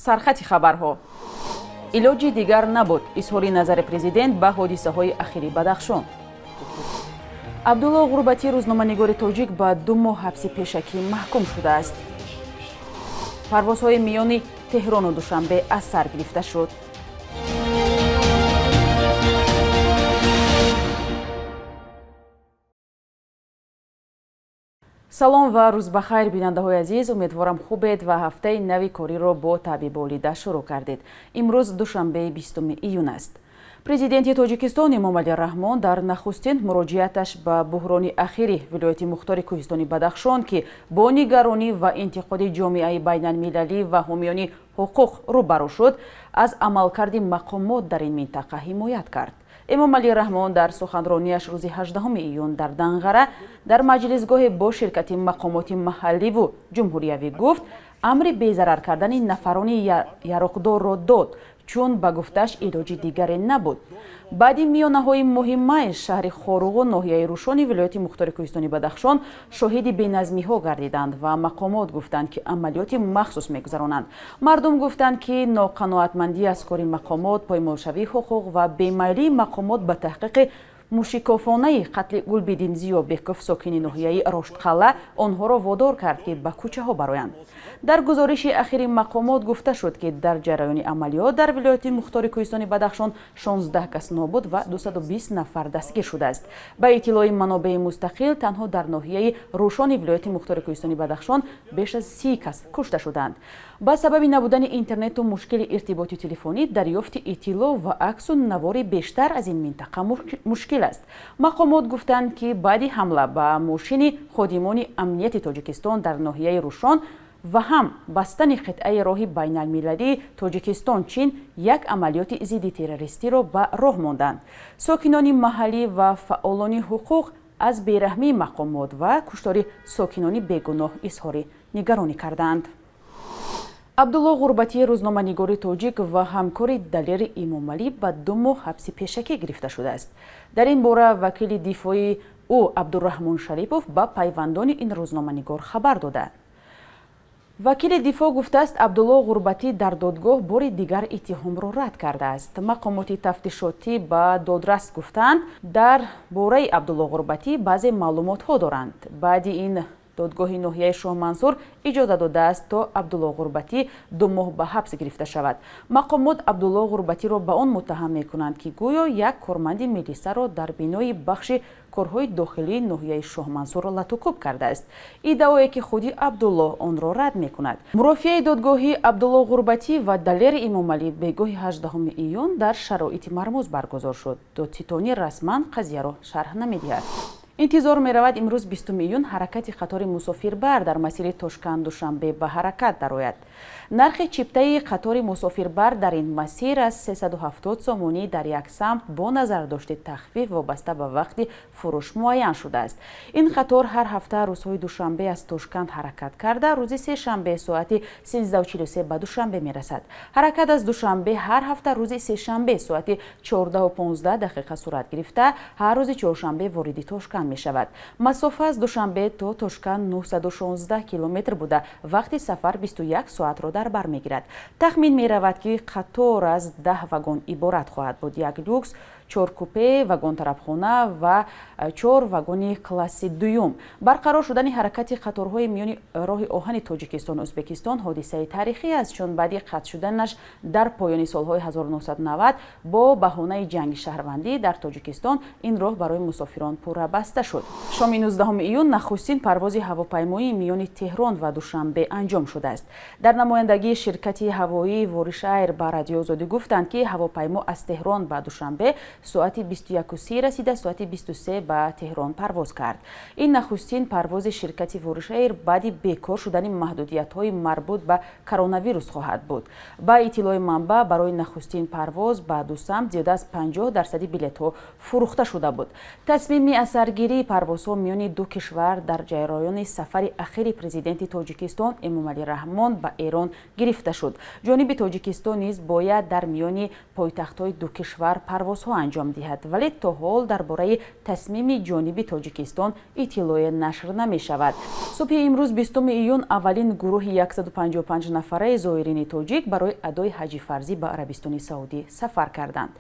Сархати хабарҳо: илоҷи дигар набуд, изҳори назари президент ба ҳодисаҳои ахири Бадахшон. Абдулло Ғурбатӣ, рӯзноманигори тоҷик, ба 2 моҳ ҳабси пешакӣ маҳкум шудааст. Парвозҳои миёни Теҳрону Душанбе аз сар гирифта шуд. Салом ва рӯзбахайр, бинандаҳои азиз. Умедворам, хубед ва ҳафтаи нави кориро бо таъби болида шурӯъ кардед. Имрӯз душанбеи 20 июн аст. Президенти Тоҷикистон Эмомалӣ Раҳмон дар нахустин муроҷиаташ ба буҳрони ахири вилояти мухтори кӯҳистони Бадахшон, ки бо нигаронӣ ва интиқоди ҷомеаи байналмилалӣ ва ҳомиёни ҳуқуқ рӯбарӯ шуд, аз амалкарди мақомот дар ин минтақа ҳимоят кард. Эмомалӣ Раҳмон дар суханронияш рӯзи 18 июн дар Данғара дар маҷлисгоҳе бо ширкати мақомоти маҳалливу ҷумҳуриявӣ гуфт, амри безарар кардани нафарони яроқдорро дод, чун ба гуфтааш илоҷи дигаре набуд. Баъди миёнаҳои моҳи май шаҳри Хоруғу ноҳияи Рӯшони вилояти мухтори кӯҳистони Бадахшон шоҳиди беназмиҳо гардиданд ва мақомот гуфтанд, ки амалиёти махсус мегузаронанд. Мардум гуфтанд, ки ноқаноатмандӣ аз кори мақомот, поймолшавии ҳуқуқ ва бемайлии мақомот ба таҳқиқи мушикофонаи қатли Гулбиддин Зиёбеков, сокини ноҳияи Роштқалъа, онҳоро водор кард, ки ба кӯчаҳо бароянд. Дар гузориши ахири мақомот гуфта шуд, ки дар ҷараёни амалиёт дар вилояти мухтори кӯҳистони Бадахшон 16 кас нобуд ва 220 нафар дастгир шудааст. Ба иттилои манобеи мустақил, танҳо дар ноҳияи Рӯшони вилояти мухтори кӯҳистони Бадахшон беш аз 30 кас кушта шудаанд. Ба сабаби набудани интернету мушкили иртиботи телефонӣ дарёфти иттилоъ ва аксу навори бештар аз ин минтақа мушкил аст. Мақомот гуфтанд, ки баъди ҳамла ба мошини ходимони амнияти Тоҷикистон дар ноҳияи Рӯшон ва ҳам бастани қитъаи роҳи байналмилалии Тоҷикистон Чин як амалиёти зидди террористиро ба роҳ монданд. Сокинони маҳаллӣ ва фаъолони ҳуқуқ аз бераҳмии мақомот ва куштори сокинони бегуноҳ изҳори нигаронӣ карданд. Абдулло Ғурбатӣ, рӯзноманигори тоҷик ва ҳамкори Далери Имомалӣ, ба 2 моҳ ҳабси пешакӣ гирифта шудааст. Дар ин бора вакили дифоии ӯ Абдураҳмон Шарипов ба пайвандони ин рӯзноманигор хабар дода. Вакили дифоъ гуфтааст, Абдулло Ғурбатӣ дар додгоҳ бори дигар иттиҳомро рад кардааст. Мақомоти тафтишотӣ ба додрас гуфтаанд, дар бораи Абдулло Ғурбатӣ баъзе маълумотҳо доранд. Баъди ин додгоҳи ноҳияи Шоҳмансур иҷоза додааст, то Абдулло Ғурбатӣ 2 моҳ ба ҳабс гирифта шавад. Мақомот Абдулло Ғурбатиро ба он муттаҳам мекунанд, ки гӯё як корманди милисаро дар бинои бахши корҳои дохилии ноҳияи Шоҳмансур латукӯб кардааст, иддаое ки худи Абдулло онро рад мекунад. Мурофиаи додгоҳии Абдулло Ғурбатӣ ва Далери Имомалӣ бегоҳи 18 июн дар шароити мармуз баргузор шуд. Додситонӣ расман қазияро шарҳ намедиҳад. Интизор меравад, имрӯз 20 июн ҳаракати қатори мусофирбар дар масири Тошканд Душанбе ба ҳаракат дарояд. Нархи чиптаи қатори мусофирбар дар ин масир аз 370 сомонӣ дар як самт бо назардошти тахфиф вобаста ба вақти фурӯш муайян шудааст. Ин қатор ҳар ҳафта рӯзҳои душанбе аз Тошканд ҳаракат карда, рӯзи сешанбе соати 13:43 ба Душанбе мерасад. Ҳаракат аз Душанбе ҳар ҳафта рӯзи сешанбе соати 14:15 дақиқа сурат гирифта, ҳар рӯзи чоршанбе вориди Тошканд мешавад. Масофа аз Душанбе то Тошканд 916 километр буда, вақти сафар 21 соатро дар бар мегирад. Тахмин меравад, ки қатор аз 10 вагон иборат хоҳад буд: як люкс, чор купе, вагон тарабхона ва чор вагони класси дуюм. Барқарор шудани ҳаракати қаторҳои миёни роҳи оҳани Тоҷикистону Ӯзбекистон ҳодисаи таърихӣ аст, чун баъди қатъ шуданаш дар поёни солҳои 1990 бо баҳонаи ҷанги шаҳрвандӣ дар Тоҷикистон ин роҳ барои мусофирон пурра баста шуд. Шоми 19 июн нахустин парвози ҳавопаймоӣ миёни Теҳрон ва Душанбе анҷом шудааст. Дар намояндагии ширкати ҳавоии Воришайр ба Радиои Озодӣ гуфтанд, ки ҳавопаймо аз Теҳрон ба Душанбе соати 21:30 расида, соати 23 ба Теҳрон парвоз кард. Ин нахустин парвози ширкати Воришайр баъди бекор шудани маҳдудиятҳои марбут ба коронавирус хоҳад буд. Ба иттилои манбаъ, барои нахустин парвоз ба ду самт зиёда аз 50 дарсади билетҳо фурӯхта шуда буд. Тасмими аз саргирии парвозҳо миёни ду кишвар дар ҷараёни сафари ахири президенти Тоҷикистон Эмомалӣ Раҳмон ба Эрон гирифта шуд. Ҷониби Тоҷикистон низ бояд дар миёни пойтахтҳои ду кишвар парвозҳо анҷом анҷом диҳад, вале то ҳол дар бораи тасмими ҷониби Тоҷикистон иттилоъе нашр намешавад. Субҳи имрӯз, 20 июн, аввалин гурӯҳи 155 нафараи зоирини тоҷик барои адои ҳаҷи фарзӣ ба Арабистони Саудӣ сафар карданд.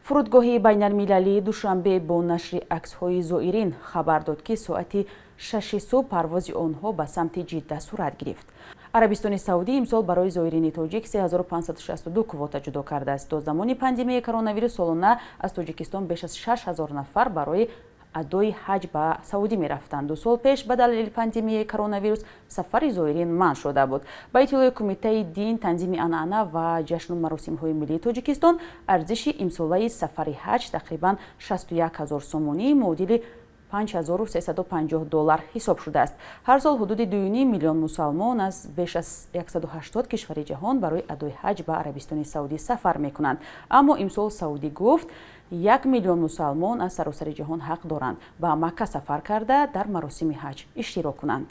Фурудгоҳи байналмилалии Душанбе бо нашри аксҳои зоирин хабар дод, ки соати 6 субҳ парвози онҳо ба самти Ҷидда сурат гирифт. Арабистони Саудӣ имсол барои зоирини тоҷик 3562 квота ҷудо кардааст. То замони пандемияи коронавирус солона аз Тоҷикистон беш аз 6000 нафар барои адои ҳаҷ ба Саудӣ мерафтанд. 2 сол пеш ба далели пандемияи коронавирус сафари зоирин манъ шуда буд. Ба иттилои Кумитаи дин, танзими анъана ва ҷашну маросимҳои миллии Тоҷикистон, арзиши имсолаи сафари ҳаҷ тақрибан 61 ҳазор сомонӣ, муодили 5350 доллар ҳисоб шудааст. Ҳар сол ҳудуди 2,5 миллион мусалмон аз беш аз 180 кишвари ҷаҳон барои адои ҳаҷ ба Арабистони Саудӣ сафар мекунанд. Аммо имсол Саудӣ гуфт, 1 миллион мусалмон аз саросари ҷаҳон ҳақ доранд ба Макка сафар карда, дар маросими ҳаҷ иштирок кунанд.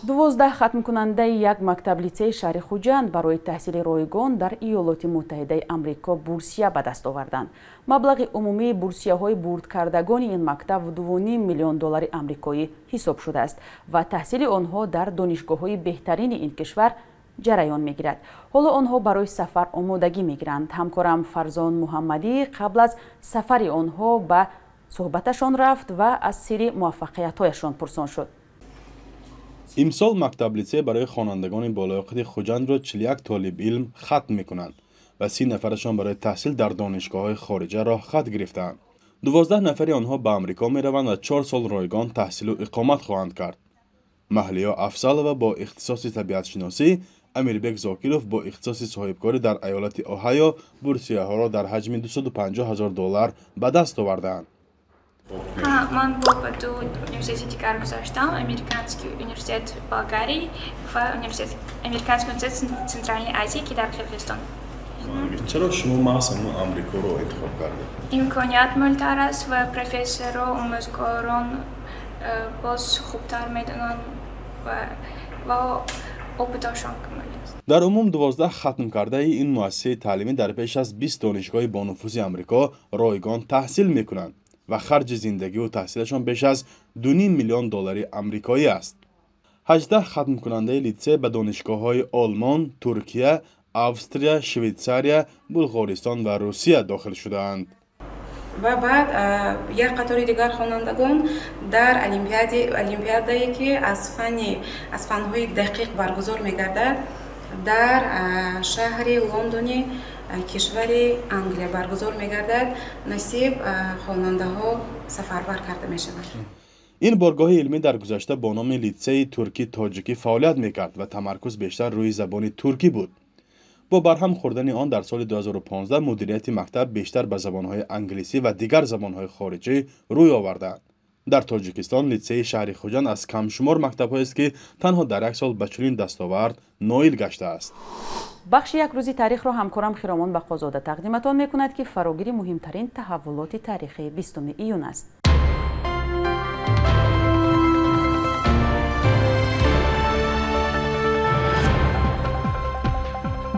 12 хатмкунандаи як мактаб-литсеи шаҳри Хуҷанд барои таҳсили ройгон дар Иёлоти Муттаҳидаи Амрико бурсия ба даст оварданд. Маблағи умумии бурсияҳои бурдкардагони ин мактаб 2,5 миллион доллари амрикоӣ ҳисоб шудааст ва таҳсили онҳо дар донишгоҳҳои беҳтарини ин кишвар ҷараён мегирад. Ҳоло онҳо барои сафар омодагӣ мегиранд. Ҳамкорам Фарзон Муҳаммадӣ қабл аз сафари онҳо ба суҳбаташон рафт ва аз сирри муваффақиятҳояшон пурсон шуд. Имсол мактаб-литсей барои хонандагони болаёқати Хуҷандро 41 толибилм хатм мекунанд ва 30 нафарашон барои таҳсил дар донишгоҳҳои хориҷа роҳхат гирифтаанд. 12 нафари онҳо ба Амрико мераванд ва 4 сол ройгон таҳсилу иқомат хоҳанд кард. Маҳлиё Афзалова бо ихтисоси табиатшиносӣ, Амирбек Зокиров бо ихтисоси соҳибкорӣ дар аёлати Оҳайо бурсияҳоро дар ҳаҷми 250 ҳазор доллар ба даст овардаанд. Ман бо ба ду университети дигар гузаштам: Американский университет Болгарии ва Американский университет Центральной Азии, ки дар Қирғизистон. Чаро шумо маҳз ҳамон Амрикоро интихоб кардед? Имконият мултар аст ва профессору омӯзгорон боз хубтар медонанд ва опыташон камол аст. Дар умум 12 хатмкардаи ин муассисаи таълимӣ дар беш аз 20 донишгоҳи бонуфузи Амрико ройгон таҳсил мекунанд ва харҷи зиндагиву таҳсилашон беш аз 2,5 миллион доллари амрикоӣ аст. 18 хатмкунандаи литсей ба донишгоҳҳои Олмон, Туркия, Австрия, Швейтсария, Булғористон ва Русия дохил шудаанд. Ва баъд як қатори дигар хонандагон дар олимпиадае, ки аз фанҳои дақиқ баргузор мегардад, дар шаҳри Лондони кишвари Англия баргузор мегардад, насиб хонандаҳо сафарбар карда мешаванд. Ин боргоҳи илмӣ дар гузашта бо номи Литсеи туркӣ тоҷикӣ фаъолият мекард ва тамаркуз бештар рӯи забони туркӣ буд. Бо барҳам хӯрдани он дар соли 2015 мудирияти мактаб бештар ба забонҳои англисӣ ва дигар забонҳои хориҷӣ рӯй овардаанд. Дар Тоҷикистон литсеи шаҳри Хуҷанд аз камшумор мактабҳоест, ки танҳо дар як сол ба чунин дастовард ноил гаштааст. Бахши «Як рӯзи таърихро» ҳамкорам Хиромон Бақозода тақдиматон мекунад, ки фарогири муҳимтарин таҳаввулоти таърихии 20 июн аст.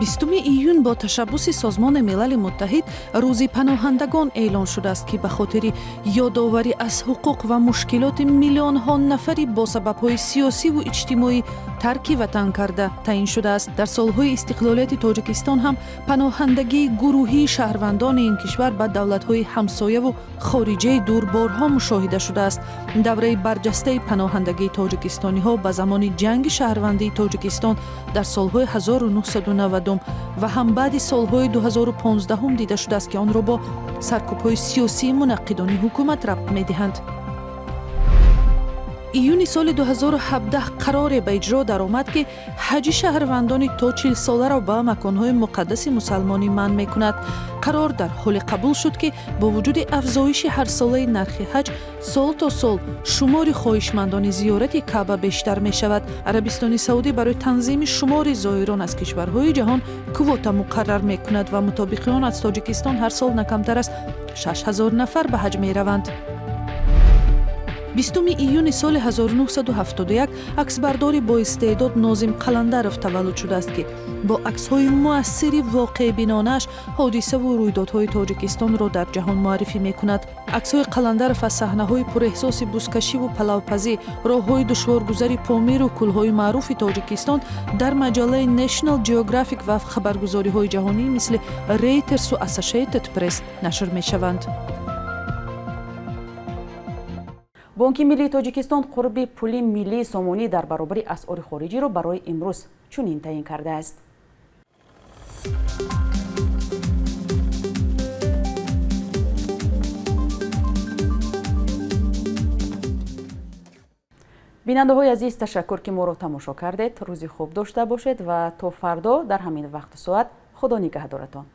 20 июн бо ташаббуси Созмони Милали Муттаҳид Рӯзи паноҳандагон эълон шудааст, ки ба хотири ёдоварӣ аз ҳуқуқ ва мушкилоти миллионҳо нафари бо сабабҳои сиёсиву иҷтимоӣ тарки ватан карда таъин шудааст. Дар солҳои истиқлолияти Тоҷикистон ҳам паноҳандагии гурӯҳии шаҳрвандони ин кишвар ба давлатҳои ҳамсояву хориҷаи дур борҳо мушоҳида шудааст. Давраи барҷастаи паноҳандагии тоҷикистониҳо ба замони ҷанги шаҳрвандии Тоҷикистон дар солҳои 1990 ва ҳам баъди солҳои 2015 дида шудааст, ки онро бо саркӯбҳои сиёсии мунаққидони ҳукумат рабт медиҳанд. Июни соли 2017 қароре ба иҷро даромад, ки ҳаҷи шаҳрвандони то 40-соларо ба маконҳои муқаддаси мусалмонӣ манъ мекунад. Қарор дар ҳоле қабул шуд, ки бо вуҷуди афзоиши ҳарсолаи нархи ҳаҷ, сол то сол шумори хоҳишмандони зиёрати Каъба бештар мешавад. Арабистони Саудӣ барои танзими шумори зоирон аз кишварҳои ҷаҳон квота муқаррар мекунад ва мутобиқи он аз Тоҷикистон ҳар сол на камтар аз 6000 нафар ба ҳаҷ мераванд. 20 июни соли 1971 аксбардори боистеъдод Нозим Қаландаров таваллуд шудааст, ки Бо аксҳои муассири воқеъбинонааш ҳодисаву рӯйдодҳои Тоҷикистонро дар ҷаҳон муаррифӣ мекунад. Аксҳои Қаландаров аз саҳнаҳои пурэҳсоси бузкашиву палавпазӣ, роҳҳои душворгузари Помиру кӯлҳои маъруфи Тоҷикистон дар маҷаллаи National Geographic ва хабаргузориҳои ҷаҳонӣ мисли Рейтерсу Associated Press нашр мешаванд. Бонки миллии Тоҷикистон қурби пули миллии сомонӣ дар баробари асъори хориҷиро барои имрӯз чунин таъин кардааст. Бинандаҳои азиз, ташаккур, ки моро тамошо кардед. Рӯзи хуб дошта бошед ва то фардо дар ҳамин вақту соат Худо нигаҳдоратон.